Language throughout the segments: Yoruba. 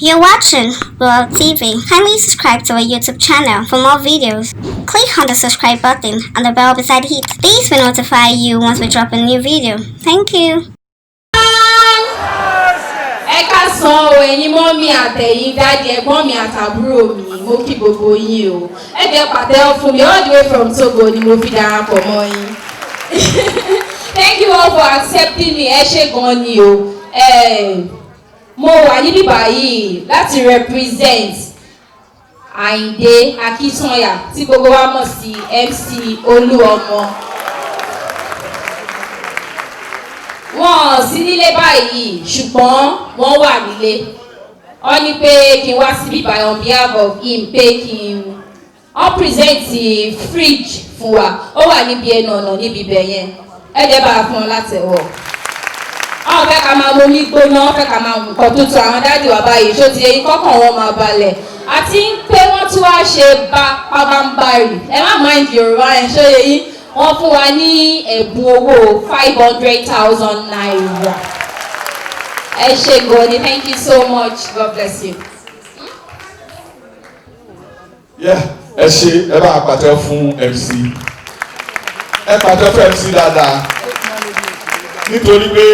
You're watching World TV. Kindly subscribe to our YouTube channel for more videos. Click on the subscribe button and the bell beside it. This will notify you once we drop a new video. Thank you. Ẹ káàsán o, ẹ̀yin mummy àtẹ̀yin daddy, ẹ̀gbọ́n mi àtàbúrò mi, mo kí gbogbo yín o. Ẹ jẹ́ pàtẹ́wọ́ fún mi. All the way from Togo ni mo fi darapọ̀ mọ́ yín. Thank you all for accepting me. Ẹ ṣé gan ni o. Mo wà níbí báyìí láti represent Àyìndé Akínsànyà tí gbogbo wa mọ̀ sí MC Olúọmọ. Wọn ò sí nílé báyìí, ṣùgbọ́n wọ́n wà nílé. Wọ́n ní pé kí n wá síbí báyìí on behalf of him, pé kí n wọ́n present fridge fún wa. Ó wà níbi ẹnu ọ̀nà níbi ibẹ̀ yẹn. Ẹ jẹ́ bá a fún un látẹ̀wọ̀. Wọ́n fẹ́ ká máa momi gbóná, wọ́n fẹ́ ká máa mú nǹkan tuntun. Àwọn daddy wa báyìí, ṣó ti eyín kọ́kàn wọn máa balẹ̀, àti pé wọ́n tún wá ṣe bá pabambarì. Ẹ má mind Yorùbá ẹ̀, ṣó yẹ yín? Wọ́n fún wa ní ẹ̀bùn owó ₦500,000. Ẹ ṣé gan ni. Thank you so much. God bless you. Yeah, ẹ ṣe. Ẹ bá pàtẹ́ fún MC. Ẹ pàtẹ́ fún MC dáadáa, nítorí pé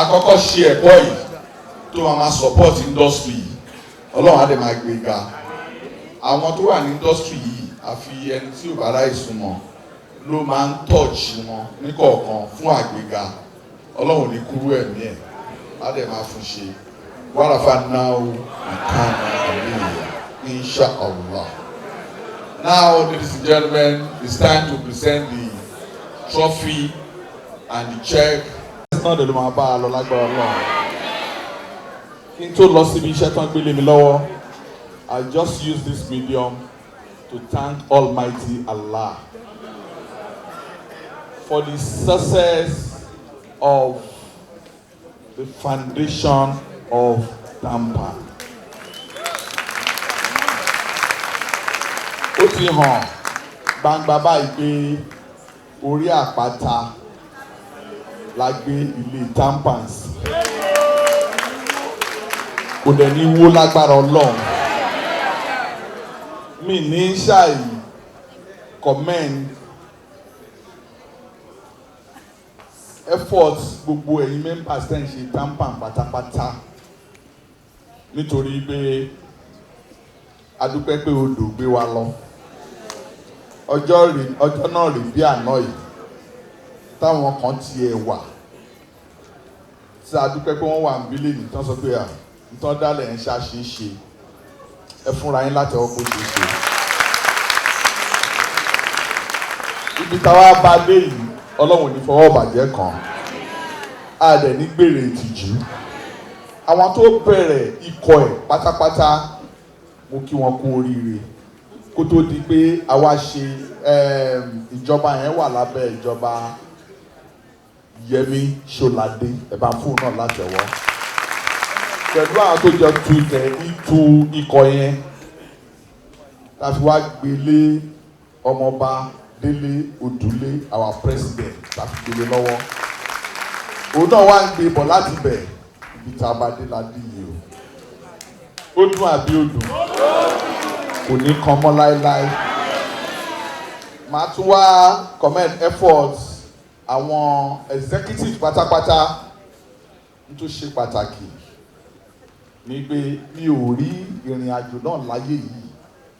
àkọ́kọ́ ṣe ẹ̀kọ́ yìí tó máa ma support industry yìí. Ọlọ́run á dẹ̀ máa gbé ga àwọn tó wà ní industry yìí. Àfi ẹni tí ò bá ráyè súnmọ́ ló máa ń touch wọn níkọ̀ọ̀kan fún àgbéga. Ọlọ́run ní kúrú ẹ̀mí ẹ̀, á dẹ̀ máa fún ṣe. Wàràfà náà màkàna àlèyé, insha Allah. Now, ladies and gentlemen, it's time to present the trophy and the check. Náà lè ló máa bá a lọ lágbára Ọlọ́run. Kí n tó lọ síbi iṣẹ́ tán gbélé mi lọ́wọ́, I just use this medium to thank Almighty Allah for the success of the foundation of TAMPAN. Ó ti hàn gbangba báyìí pé orí àpáta la gbé ilé TAMPAN sí, kò dẹ̀ ní wó lágbára Ọlọ́run. Mi ní ṣàì commend effort gbogbo ẹ̀yin members tẹ́ ń ṣe TAMPAN pátápátá, nítorí pé a dúpẹ́ pé odò gbé wa lọ. Ọjọ́ ọjọ́ náà rè bí àná yìí táwọn kan tiẹ̀ wà tí a dúpẹ́ pé wọ́n wà ń bílẹ̀ ní tán, sọ pé à ń dálẹ̀ ń ṣàṣeéṣe. Ẹ fúnra yín láti ọkọ̀ ṣe ṣe. Ibi táwa bá dé yìí, Ọlọ́run ò ní fọwọ́ bàjẹ́ kan, a dẹ̀ ní gbèrè ìtìjú. Àwọn tó bẹ̀rẹ̀ ikọ̀ ẹ̀ pátápátá, mo kí wọn kú oríire. Kó tó di pé àwa ṣe ìjọba yẹn wà lábẹ́ ìjọba Yẹmí Ṣọládé, ẹ bá fún un náà látẹ̀wọ́ pẹ̀lú àwọn tó jọ tu ilẹ̀ itu ikọ̀ yẹn, tá a fi wá gbélé ọmọọba Délé Odùlé, our president, tá a fi gbélé lọ́wọ́. Òun náà wá ń gbé bọ̀ láti bẹ̀. Ibi tá a bá dé la dé yìí o. Ó dùn àbí ó dùn? Kò ní kan mọ́ láéláé. Màá tún wá commend effort àwọn executive pátápátá. N tó ṣe pàtàkì ni pé mi ò rí ìrìn àjò náà láyé yìí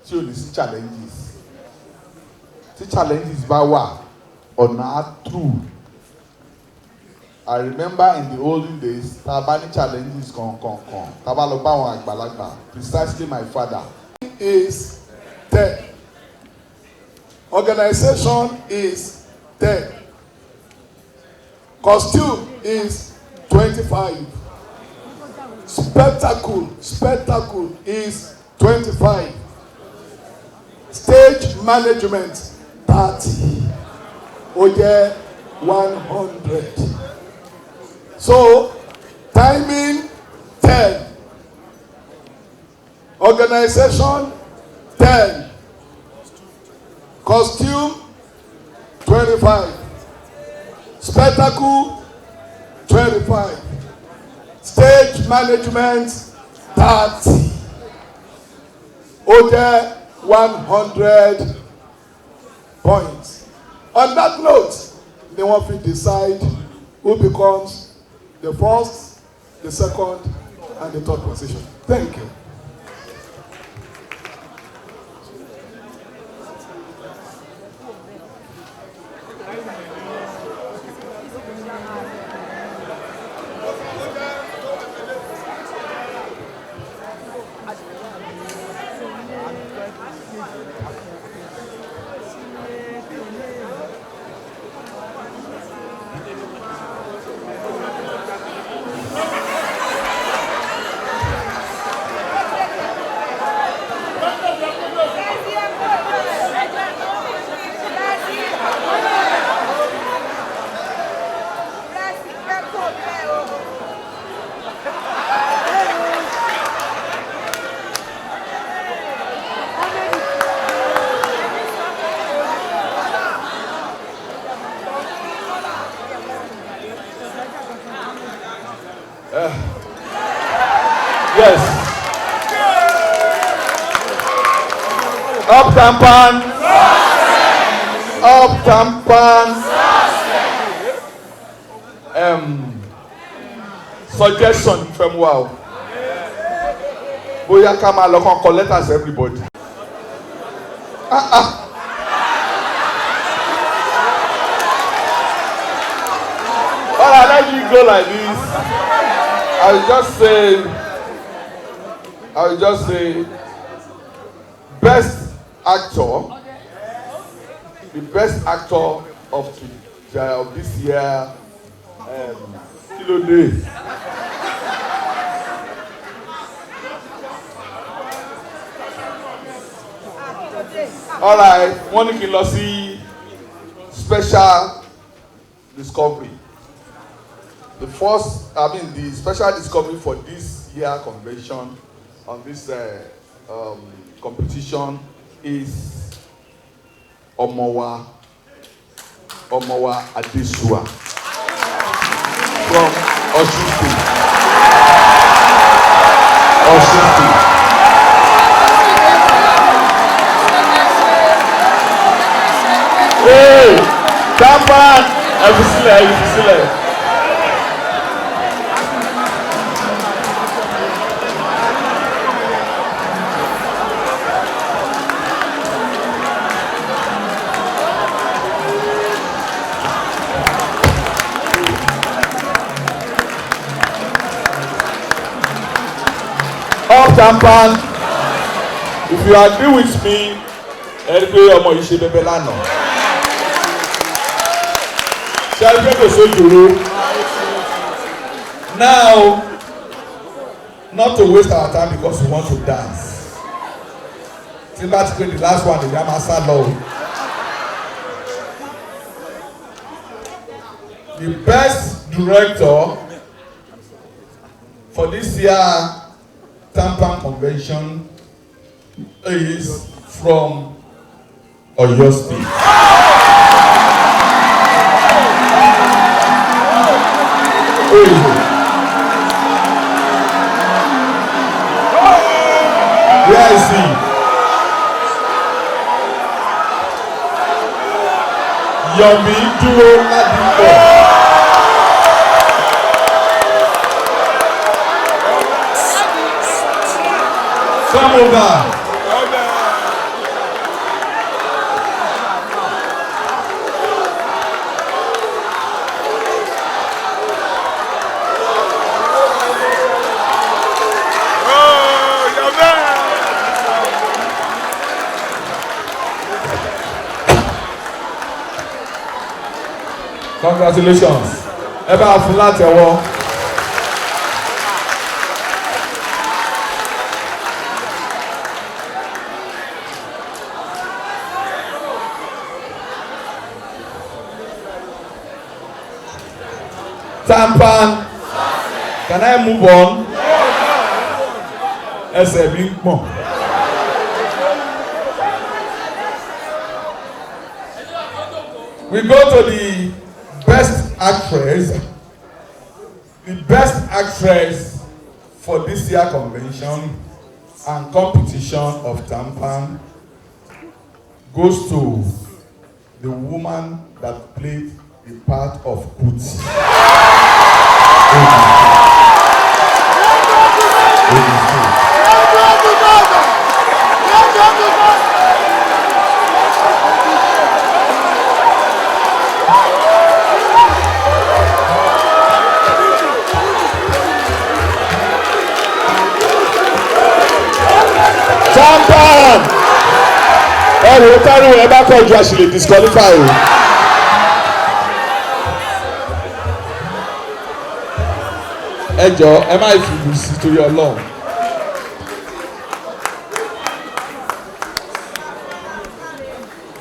tí ò ní sí challenges. Tí challenges bá wà, ọ̀nà á through. I remember in the olden days, tá a bá ní challenges kankankan, tá a bá lọ bá àwọn àgbàlagbà, precisely my father. Is 10. Organization is 10. Costume is 25. Spectacle is 25. Stage management 30. Ó jẹ́ 100. So timing 10. Organization 10. Costume 25. Spectacle 25. Stage management 30. 30, ó jẹ́ 100 points. On that note ni wọ́n fi decide who becomes the first, the second and the third position. Thank you. Yes. Up Tampan. Up Tampan. Suggestion fẹ́ mú wa o. Bóyá ká máa lọ kàn kọ letters everybody. Ah ah. All right, let me go like this. I will just say, best actor, the best actor of this year, kí ló dé? All right, wọ́n ní kí n lọ sí special discovery. The first, I mean, the special discovery for this year convention on this competition is Omowa Adesua from Osun State. Osun State. Hey, Tampan, Efisile, Efisile. Up Tampan, if you agree with me, ẹ rí pé ọmọ yìí ṣe bẹbẹ lánàá. Ṣé ẹ rí pé kò sójúro? Now, not to waste our time because we want to dance. Tí bá ti pé the last one, ìyá máa sá lọ o. The best director for this year Tampan Convention is from Oyo State. Who is it? Where is he? Yomi Duro Ladipo. Come over. Congratulations. Ẹ bá fún látẹ̀wọ́. Tampan, can I move on? Ẹsẹ̀ mi ń pọ̀n. We go to the best actress. The best actress for for this year convention and competition of Tampan goes to the woman that played the part of Kuti. Ogun State. Tampan! Ẹ wò ó, táriwo ẹ bá pọ̀ ju, a sì lè disqualify o. Ẹ jọ, ẹ má fìlù sí torí Ọlọ́run.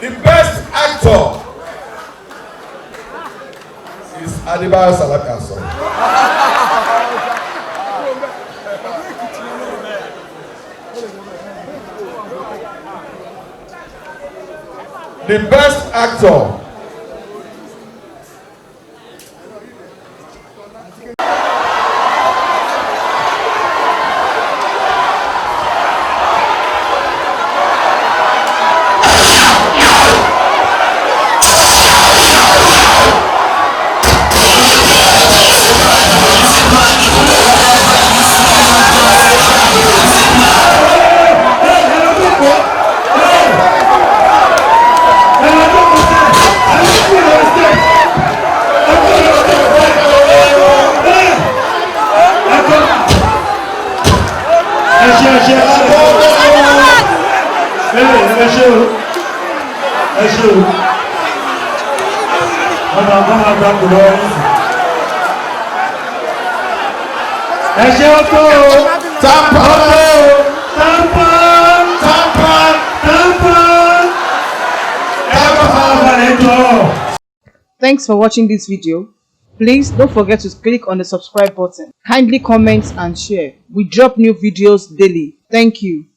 The best actor is Adebayo Salami Aso. The best actor Ẹ ṣe, ẹ ṣe, ẹ ṣe o, ẹ ṣe o. Ọmọ ọmọ àgbà kò lọ. Ẹ ṣe, ó tó o. Tampan! Tampan! Tampan! Tampan! Ẹ bá farabalẹ̀ jọ. Thanks for watching this video. Please don't forget to click on the subscribe button. Kindly comment and share. We drop new videos daily. Thank you.